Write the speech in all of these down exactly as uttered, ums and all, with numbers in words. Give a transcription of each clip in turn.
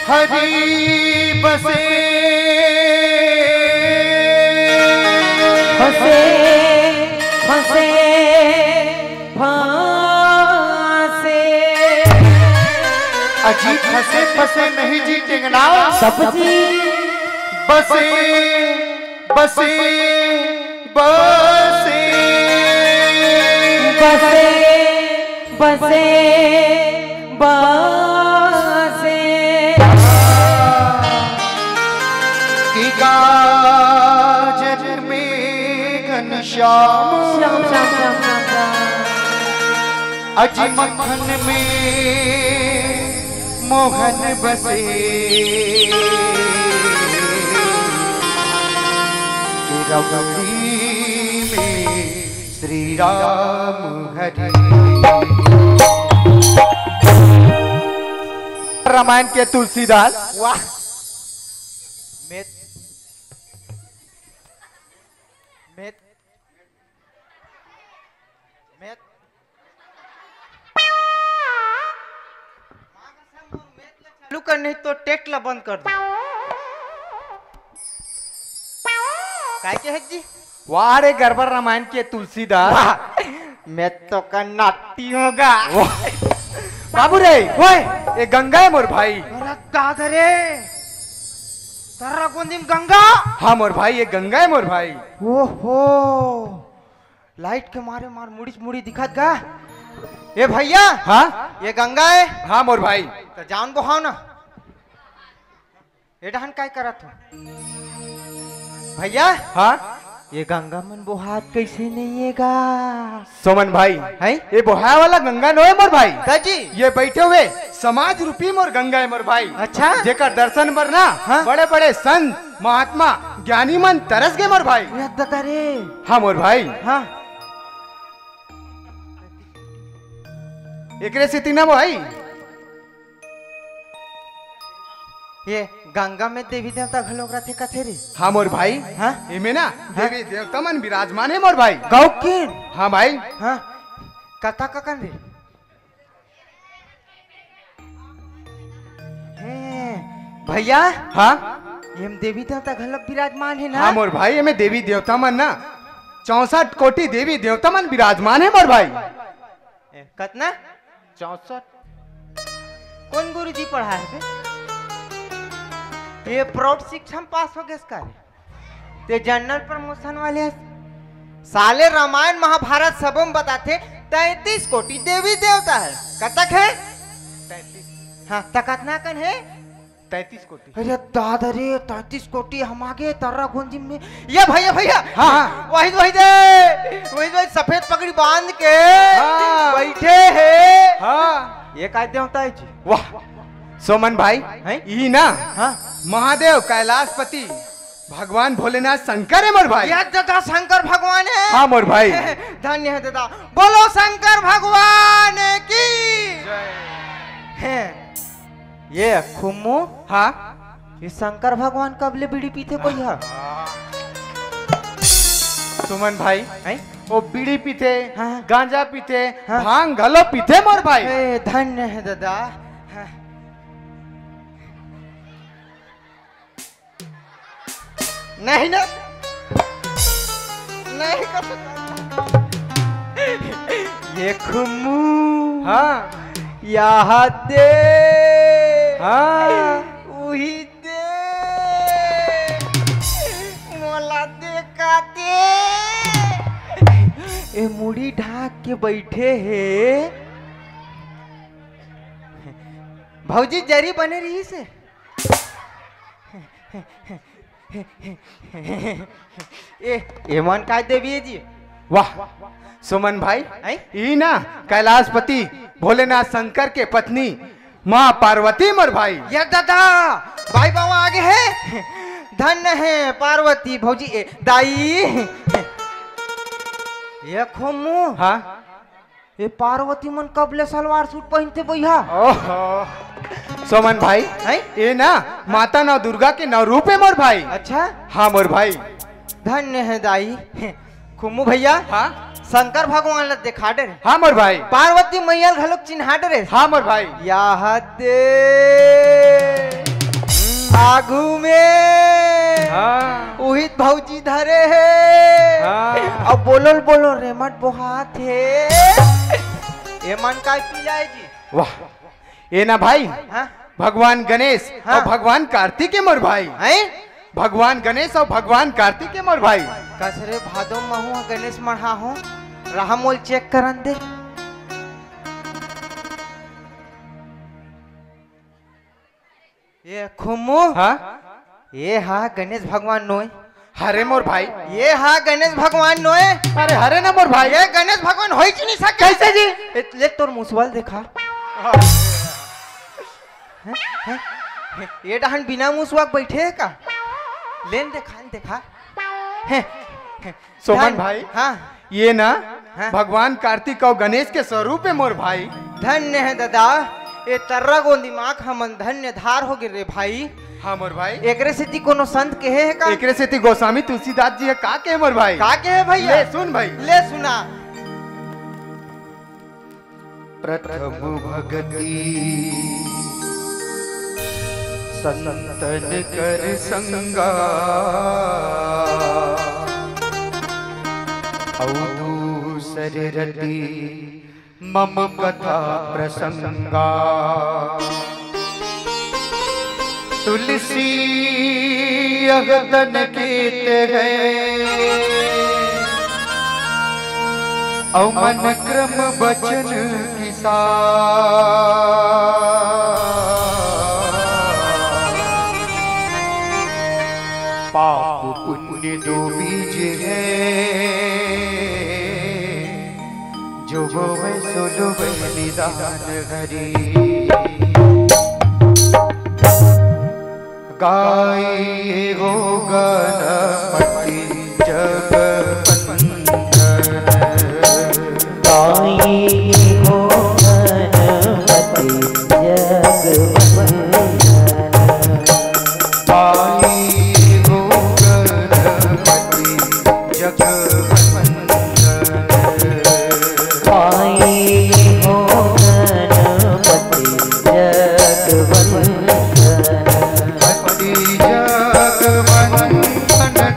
हरी बसे। फंसे, फंसे, फंसे। अजी, फंसे, फंसे नहीं जी, टेंगना। तब जी। बसे, बसे, बसे। बसे, बसे, बसे। कि गाजर में घनश्याम, श्याम, श्याम, श्याम, श्याम, श्याम। अजी मक्खन में मोहन बसे। कि रबड़ी में श्री राम हरे। रामायण के तुलसीदास। वाह। मेत, मेत, मेत। चालू कर, नहीं तो टेट ला बंद कर दो। काय के है जी? वाह रे गड़बड़ रामायण के तुलसीदास। वाह, मैं तो का नाती होगा। वाह। बाबू रे, ओए, ये गंगा है मोर भाई। अरे दादा रे, तर्रा गोंदी म गंगा? हाँ मोर भाई, ये गंगा है मोर भाई। ओहो, लाइट के मारे मार मुड़ीच मुड़ी दिखत गा। ए भैया, हाँ? ये गंगा है? हाँ मोर भाई। तो जान बोहाव ना। ए डहन काय करत हो? भैया, हाँ? ये गंगा मन बोहात कैसे नहीं है गा? सोमन भाई, हैं? ये बोहाय वाला गंगा नोहे मोर भाई। का जी? ये बैठे हुए समाज रूपी मोर गंगा है मोर भाई। अच्छा? जेकर दर्शन बर ना, हाँ? बड़े-बड़े संत, महात्मा, ज्ञानी मन तरस गे मोर भाई। ये दादा रे। हाँ मोर भाई। हाँ। एकरे सेती ना भाई। ये गंगा में देवी देवता घलोक रथे कथे रे। हाँ मोर भाई। हाँ? एमे ना हाँ? देवी देवता मन विराजमान है मोर भाई। गौ के? हाँ भाई। हाँ, कथा ककन रे? हैं, भैया। हाँ? एम देवी देवता घलोक विराजमान है ना? हाँ मोर भाई, एमे देवी देवता मन ना, चौसठ कोटि देवी देवता मन विराजमान है मोर भाई। ए, कतना? चौसठ। कौन गुरुजी पढ़ाए बे? ये प्रौढ़ शिक्षा में पास हो गेस का रे? ते जनरल प्रमोशन वाले हस। साले रामायण महाभारत सबो में बताथे, तैंतीस कोटि देवी देवता है। कतक है? तैंतीस। हाँ, त कतना कन है? तैंतीस कोटि। अरे दादा रे, तैंतीस कोटि हम आगे तर्रा गोंदी में। ये भैया, भैया। हाँ, हाँ। वही, वही दे, वही, वही सफेद पगड़ी बांध के हाँ। बैठे हैं। हाँ। ये काय देवता है जी? वाह, सोमन भाई, हैं? ई ना हाँ। महादेव कैलाशपति भगवान भोलेनाथ शंकर है मोर भाई। ये दादा शंकर भगवान है। हाँ मोर भाई। धन्य है दादा, बोलो शंकर भगवान की। जय। हैं। ये खुम्मू, हाँ? ये शंकर भगवान कब ले बीड़ी पीथे कोई हा? सुमन भाई, हैं? वो बीड़ी पीथे, हाँ। गांजा पीथे, हाँ। भांग घलो पीथे मोर भाई। ए, धन्य है दादा। हाँ। नहीं ना, नहीं कर सकता। ये खुम्मू, हाँ। यहाँ दे, हाँ। उही दे, मोला दे का दे। ए मुड़ी ढाक के बैठे हे। भौजी जरी बने रही से। ए, एमन काय देवी है जी? वाह, सुमन भाई, हैं? ई ना कैलाशपति भोलेनाथ शंकर के पत्नी माँ पार्वती मोर भाई। ये दादा, भाई बाबा आगे है। धन्य है पार्वती भौजी, ए, दाई। ये खोमू। हाँ? ये पार्वती मन कब ले सलवार सूट पहिनथे भैया? ओहो। सोमन भाई, हैं? ये ना माता नौ दुर्गा के नौ रूप है मोर भाई। अच्छा? हाँ मोर भाई। धन्य है दाई। खुम्मू भैया, हाँ? शंकर भगवान ला देखा डरे। हाँ मोर भाई। पार्वती मैया ला घलोक चिन्हा डरे। हाँ मोर भाई। यहाँ दे। आगू में हाँ। उहित भौजी धरे हे। हाँ। अब बोलो बोलो रेमट बोहात हे। ये मन काय पी जाए जी? वाह, ये ना भाई, हाँ? भगवान गणेश हाँ। और भगवान कार्तिक के मोर भाई। हैं? भगवान गणेश और भगवान कार्तिक के मोर भाई। कस रे भादो महू ह गणेश मढ़ा हो, रहा मोल चेक करन दे। ये खुमो। हाँ? ये हा गणेश भगवान नोय। हरे मोर भाई। ये हा गणेश भगवान नोय। अरे हरे ना मोर भाई। ये गणेश भगवान होई च नहीं सके। कैसे जी? ए, ले तोर मुसवा ल देखा। हैं? हैं? ये डहन बिना मुसवा के बैठे हे का? लेन देखा, न देखा। हैं? हैं? सोमन धन-, भाई, हाँ। ये ना हाँ। भगवान कार्तिक और गणेश के स्वरूप हे मोर भाई। धन्य हे दादा, ये तर्रा गोंदी माँ का हमन धन्य धार हो गे रे भाई। हाँ मोर भाई। एकरे सेती कोनो संत कहे हे का? एकरे सेती गोस्वामी तुलसीदास जी ह का कहे मोर भाई? का कहे भैया? ले सुन भाई। ले सुना। प्रथम भगति संतन कर संगा, अउ दूसर रति मम कथा प्रसंगा। तुलसी यह तन कीत है, अउ मन क्रम बचन किसा। पाप पुण्य दो बीज है, जो बोवे सो लुवे निदान हरी। गाई हो गणपति जग वंदन। गाई हो गणपति जग वंदन। गाई हो गणपति जग वंदन। गाई हो गणपति जग वंदन। गणपति जग वंदन,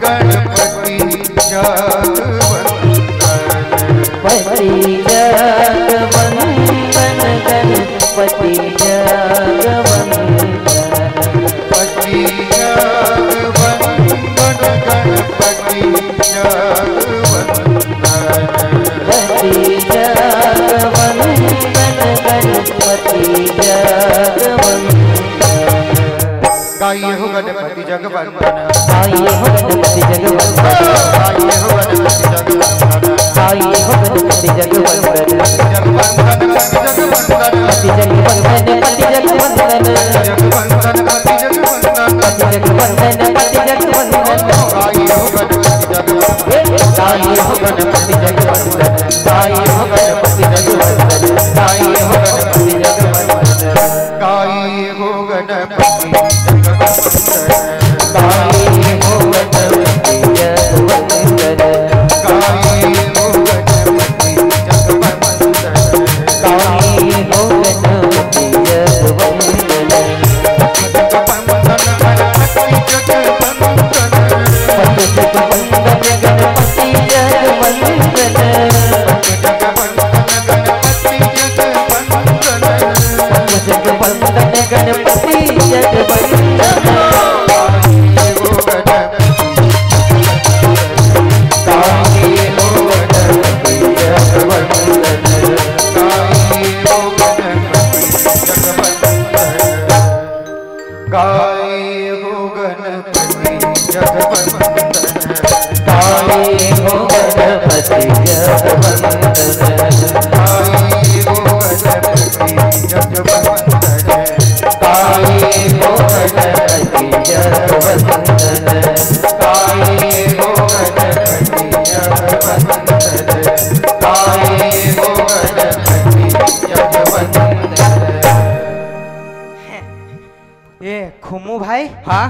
गणपति जग वंदन। पति जग वंदन, गणपति जग वंदन। पति जग वंदन, गणपति जग वंदन। पति जग वंदन, गणपति जग वंदन। गाइए हो गणपति जग वंदन। गाइए हो गणपति जग वंदन। गाइए हो गणपति जग वंदन। गाइए हो गणपति जग वंदन। जग वंदन, पति जग वंदन। पति जग वंदन, पति जग वंदन। जग वंदन, पति जग वंदन। पति जग वंदन, पति जग वंदन। गाइए हो गणपति जग वंदन। गाइए हो गणपति जग वंदन। गाइए हो गणपति जग वंदन। गाइए हो गणपति जग वंदन। गाइए हो गणपति जग वंदन। गाइए हो गणपति जग वंदन। गाइए हो गणपति जग वंदन। गाइए हो गणपति जग वंदन। जग वंदन गणपति जग वंदन। जग वंदन गणपति जग वंदन। जग वंदन गणपति जग वंदन। जग वंदन गणपति जग वंदन। गाइए हो गणपति जग वंदन। गाइए हो गणपति जग वंदन। गाइए हो गणपति जग वंदन। गाई हो गणपति जग वंदन। गाई हो गणपति जग वंदन। गाई हो गणपति जग वंदन। गाई हो गणपति जग वंदन। गाई हो गणपति जग वंदन। ए, खुमू भाई। हाँ?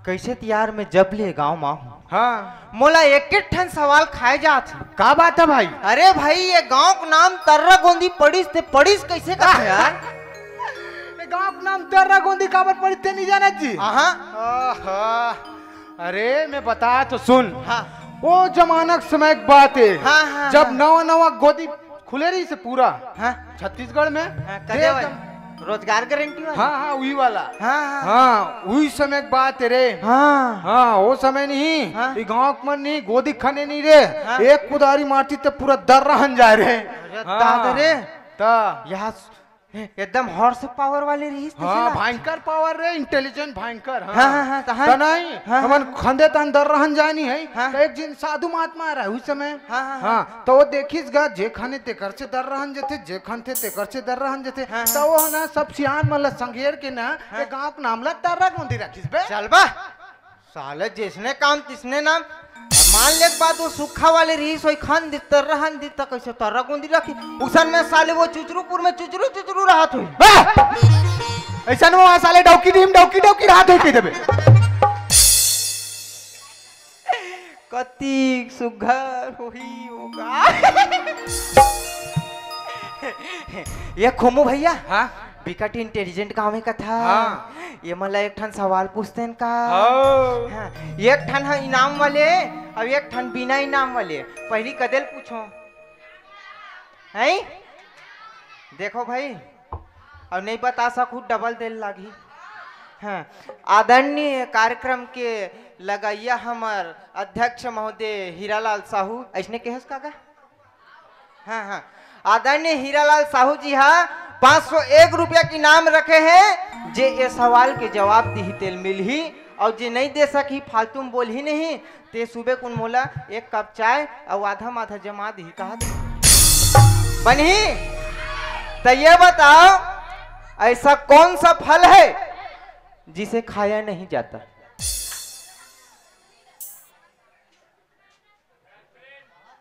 कइसे त यार, मैं जब ले गाँव म हूँ। हाँ। मोला एक एक ठन सवाल खाए जात हे। का बात हे भाई? अरे भाई, ये गाँव के नाम तर्रा गोंदी पड़िस, ते पड़िस कइसे कथे यार? ये गाँव नाम तर्रा गोंदी काबर पड़िस ते नहीं जानत जी? आहा। आहा। अरे मैं बता तो सुन। हाँ। वो जमाना के समय के बात है। हाँ, हाँ, जब हाँ। नवा नवा गोदी खुले रहिस हे पूरा हाँ। छत्तीसगढ़ में। हाँ, दे कदे वाला? एकदम। रोजगार गारंटी वाला? हाँ, हाँ, वही वाला। हाँ, हाँ। हाँ, वही समय के बात है रे। हाँ। हाँ, वो समय नहीं, हाँ। ये गाँव के मन नहीं, गोदी खाने नहीं रे। हाँ। एक कुदारी माटी ते पूरा दर्रा हन जाय रे। अरे हाँ। दादा रे। ता। यहाँ एकदम horse power वाले रहिस ते हाँ, ना? भयंकर power रे, intelligent भयंकर, हाँ। हाँ, हाँ, हाँ, तो हाँ। तो नहीं, हाँ, हमन हाँ। खंदे तहन दर्रा हन जाय नहीं है, हाँ। तो एक झिन साधु महात्मा रहे उस समय। हाँ, हाँ, हाँ। हाँ, तो वो देखिस गा, जे खने तेकर से दर्रा हन जथे, जे खनथे तेकर से दर्रा हन जथे। हाँ, तो हाँ। वो ना सब सियान मन ला संघेर के ना, हाँ। ये गाँव के नाम ला तर्रा गोंदी रखिस बे। चल बा। साले जैसने काम तिसने नाम। अब मान ले एक बात, वो सुक्खा वाले रहिस होही, खन दिस, तर्रा हन दिस, त कैसे तर्रा गोंदी रखिस? उसन में साले वो चुचरूपुर में चुचरू चुचरू रहत होही। बे! ऐसन में वहाँ साले डौकी डीम, डौकी डौकी रहत होही कहि देबे। कतिक सुघर होही होगा। ये खुम्मू भैया, हाँ? बिकट intelligent गाँव में कथा। हाँ। ये मन ला एक ठन सवाल पूछतेन का? हाँ। हाँ, एक ठन ह इनाम वाले, अउ एक ठन बिना इनाम वाले। पहली कदे ल पूछों? हैं? देखो भाई, अउ नहीं बता सकहू, double दे ल लागही। हाँ, आदरणीय कार्यक्रम के लगइया हमर अध्यक्ष महोदय हीरालाल साहू, अइसने कहेस का गा? हाँ, हाँ। आदरणीय हीरालाल साहू जी हा पाँच सौ एक रुपया के इनाम रखे हे, जे ए सवाल के जवाब दिही तेल मिलही, अउ जे नहीं दे सकही, फालतू में बोलही नहीं, ते सुबह कुन मोला एक कप चाय अउ आधा माथा जमा दिही, कहा दे। बनही? तो ये बताओ, ऐसा कौन सा फल है जिसे खाया नहीं जाता?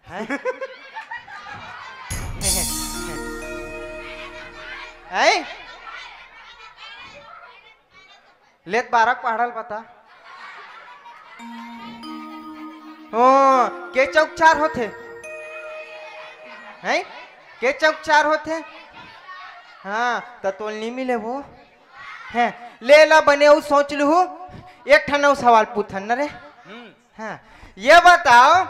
हैं? हैं? लेत बारह पहाड़ल बता। हो, के चौक चार होथे? हैं? के चौक चार होथे? हाँ, त तोल नहीं मिले वो। हैं, ले ला बने अउ सोच लूहू, एक ठन अउ सवाल पूछन न रे। हम्म। हाँ, ये बताओ,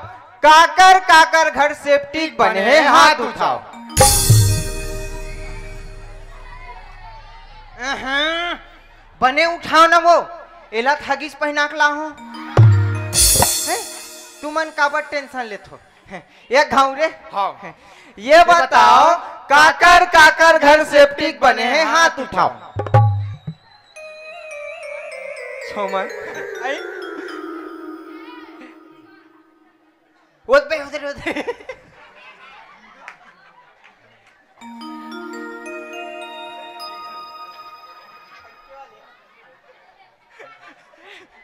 काकर काकर घर सेप्टिक बने हे, हाथ उठाओ। अहं, बने उठाओ ना वो, एला त हगीज पहिना के लाहूं। हैं? तुमन काबर tension लेथो? एक घाव रे। हाँ। ये बताओ, काकर काकर घर सेप्टिक बने हे, हाथ उठाओ। सोमन। आई। ओत बे, ओत बे, ओत बे।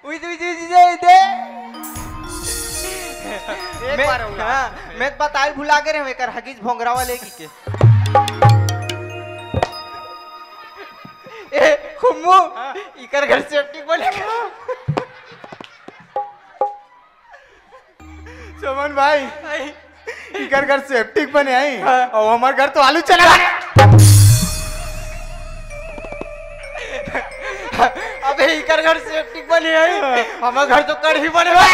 उई, उई, उई, उई, उई, दे। एक मैं, बार हुआ। हाँ, मैं तो बताए भुला गए रहे, एकर हगीज भोंगरा वाले की के। ए, खुम्मू, हाँ। इकर घर सेप्टिक बने। सोमन भाई, आई। इकर घर सेप्टिक बने आई, हाँ। अउ हमर घर तो आलू चना बने। अबे इकर घर सेप्टिक बने आई, हमर घर तो कढ़ी बने बा।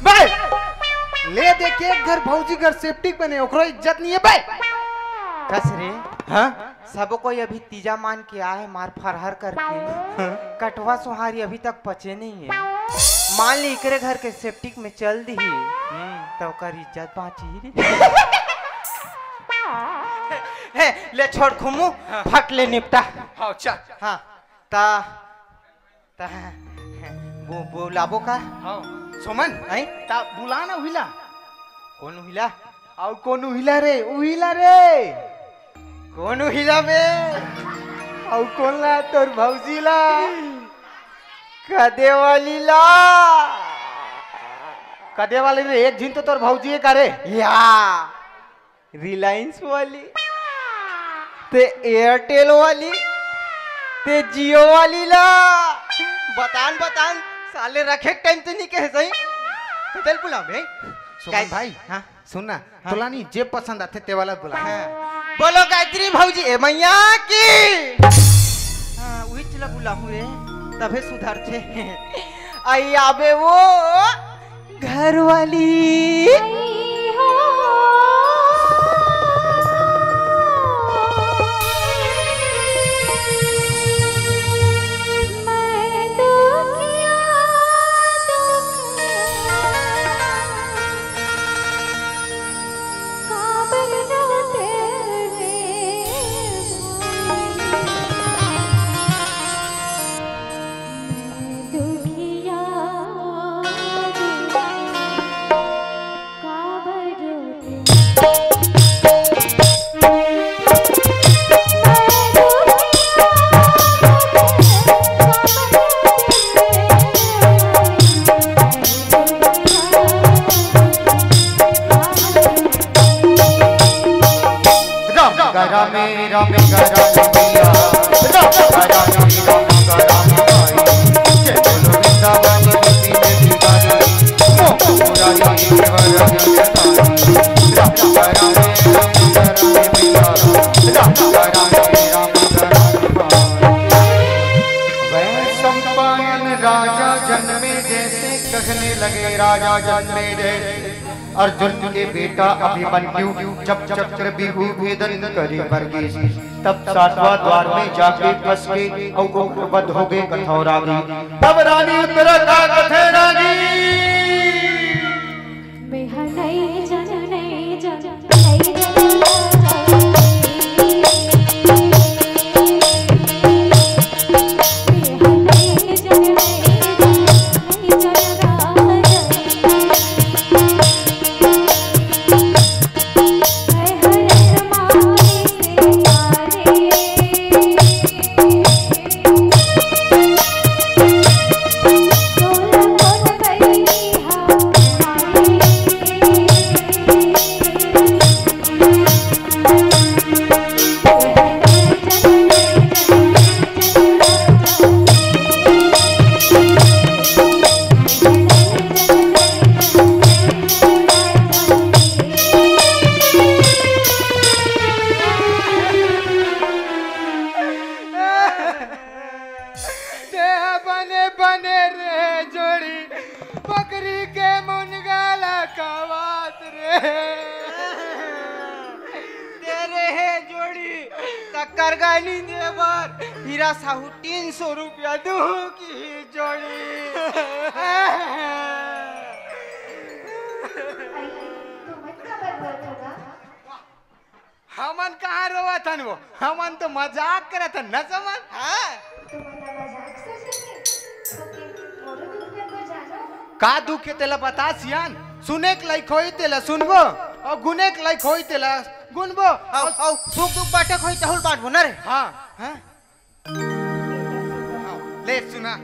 बे, ले दे के एक घर भौजी घर सेप्टिक बने, ओकरो इज्जत नहीं है बे। कस रे? हाँ? सब कोई अभी तीजा मान के आए, मार फरहर करके। हाँ। कटवा सोहारी अभी तक पचे नहीं है। मान ली, एकरे घर के सेप्टिक में चल दिही, हम्म। तो ओकर इज्जत बाँची रे। हे, ले छोड़ खुम्मू, हाँ। फट ले निपटा। हाँ, चल। हाँ, ता ता, बु-, बुलाबो का? हाँ। सोमन, आई? ता बुला ना उहिला। कौन उहिला? अउ कौन उहिला रे? उहिला रे। कौन उहिला बे? अउ कौन ला? तोर भौजी ला। कदे वाली ला। कदे वाली रे, एक झिन तो तोर भौजी हे का रे? या। Reliance वाली, ते Airtel वाली, ते Jio वाली ला। बतान, बतान, साले रखे टाइम तो नहीं कहे सही। कदे ल बुलाबे? सुमन भाई, हाँ। सुन ना, हाँ। तोला नहीं, जे पसंद आथे, ते वाला बुला। हाँ। बोलो गायत्री भौजी ए मैया की। हाँ, उही चला बुलाहूँ रे, तभे सुधरथे। आई आबे वो घरवाली। राम गरा में राम गरा में भैया, राम गरा में राम गरा में भाई। जय बोलो वृंदावन बिपिन बिहारी, मोह मुरारी वर जगतारी। राम गरा में राम गरा में भैया, राम गरा में राम गरा में भाई। वै सम्पायन राजा जनमेजय से कहने लगे, राजा जनमेजय से अर्जुन के बेटा अभिमन्यु जब चक्रव्यूह भेदन करे बर गिस, तब सातवां द्वार में जाके फंस के अउ ओकर वध होगे कथौरागी। तब रानी उत्तरा का कथे रागी। तेहा बने बने रे जोड़ी, बकरी के मुनगा ला खवात रे। तेरे हे जोड़ी, त करगा नी दे बर हीरा साहू तीन सौ रुपया दूहूं कि जोड़ी। अई, तुमन काबर बोलत हो गा? हमन कहाँ रोवत हन वो? हमन तो मजाक करत हन न समन। हाँ। तुमन ला मजाक समझत हे? ओके, मोरो दुख ला तो जानो। का दुख हे तेला बता सियान। सुने के लायक होई तेला सुनबो, अउ गुने के लायक होई तेला गुनबो। अउ, अउ सुख दुख बांटे के होई तहू ल बांटबो न रे। हाँ। हाँ। ले सुना।